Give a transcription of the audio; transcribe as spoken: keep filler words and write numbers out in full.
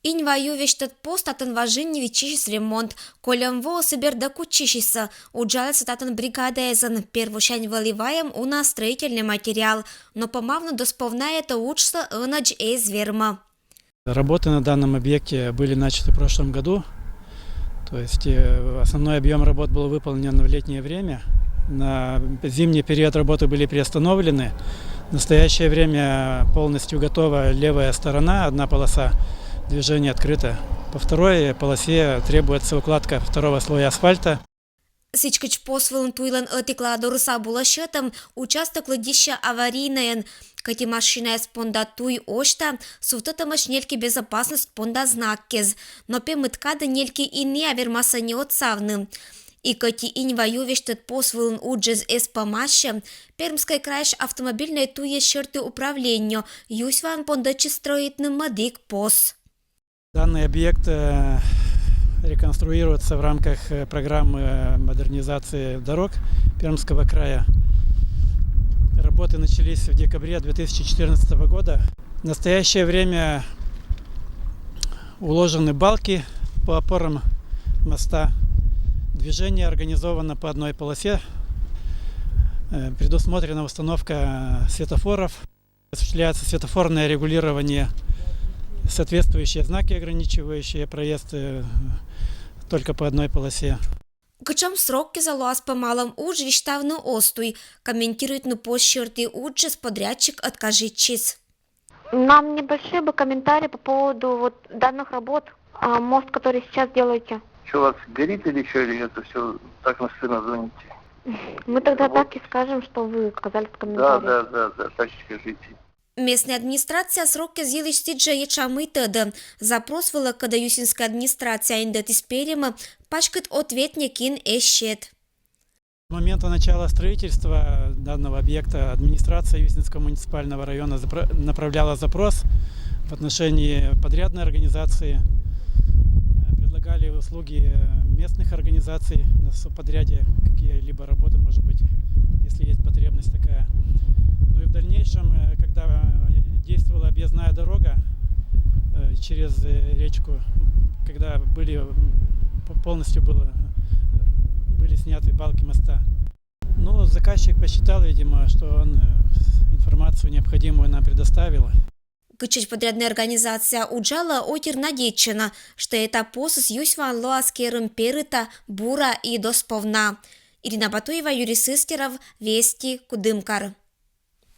Инь ва ю весьтӧд пос татын важинь виччысис ремонт. Кольӧм воӧ сы бердӧ кутчысисӧ. Уджалісны татын бригадаэзын. Первойсянь вӧлі вайӧм уна строительнӧй материал. Но помавны досповна этӧ уджсӧ ӧнӧдз эз вермӧ. Работы на данном объекте были начаты в прошлом году. То есть э, основной объем работ был выполнен в летнее время. На зимний период работы были приостановлены. В настоящее время полностью готова левая сторона, одна полоса движения открыта. По второй полосе требуется укладка второго слоя асфальта. Сідзкӧ, пос вылын туйлӧн ӧтиклаӧ дорыс абу лӧсьӧдӧм, участок лыддьыссьӧ аварийнӧйӧн. Кӧть и машинаыс понда туй осьта, сувтӧдӧмӧсь нельки безопасность понда знаккез. Но пемыд кадӧ нелькиӧн и ниа вермас ӧні отсавны. И кӧть и инь ва ю весьтӧд пос вылын уджыс эз помасьӧ, Пермскӧй крайысь автомобильнӧй туйыс сьӧрті управлениеӧ юсьваӧн пондӧдчис строитны мӧдік пос. Данный объект э, реконструируется в рамках э, программы модернизации дорог Пермского края. Работы начались в декабре две тысячи четырнадцатого года. В настоящее время уложены балки по опорам моста. Движение организовано по одной полосе. Э, Предусмотрена установка светофоров. Осуществляется светофорное регулирование. Соответствующие знаки, ограничивающие проезд э, только по одной полосе. Кутшӧм сроккеза лоас помалӧм удж, висьтавны оз туй. Комментируйтны пос сьӧрті уджыс подрядчик ӧткажитчис. Нам небольшие бы комментарии по поводу вот данных работ, а, мост, который сейчас делаете. Что у вас горит или что, или это все так настырно звоните? Мы тогда так и скажем, что вы отказались в Да, комментарии. Да, да, да, так и скажите. Местнӧй администрация сроккез йылысь сідзжӧ етша мый тӧдӧ. Запрос вылӧ, кодӧс Юсинскӧй администрация индӧтіс перйӧмӧ, паськыд ответ некин эз сет. С момента начала строительства данного объекта администрация Юсинского муниципального района запра- направляла запрос в отношении подрядной организации. Э, Предлагали услуги местных организаций на субподряде, какие-либо работы, может быть, если есть потребность такая. Ну и в дальнейшем, э, когда э, действовала объездная дорога э, через э, речку, когда были м, по- полностью было, э, были сняты балки моста. Ну, заказчик посчитал, видимо, что он э, информацию необходимую нам предоставил. Кытчӧдз подряднӧй организация уджалӧ, отир надейтчӧны, что эта посыс юсьваӧн лоас керын перыта, бура и досповна. Ирина Батуева, Юрий Сыстеров, Вести, Кудымкар.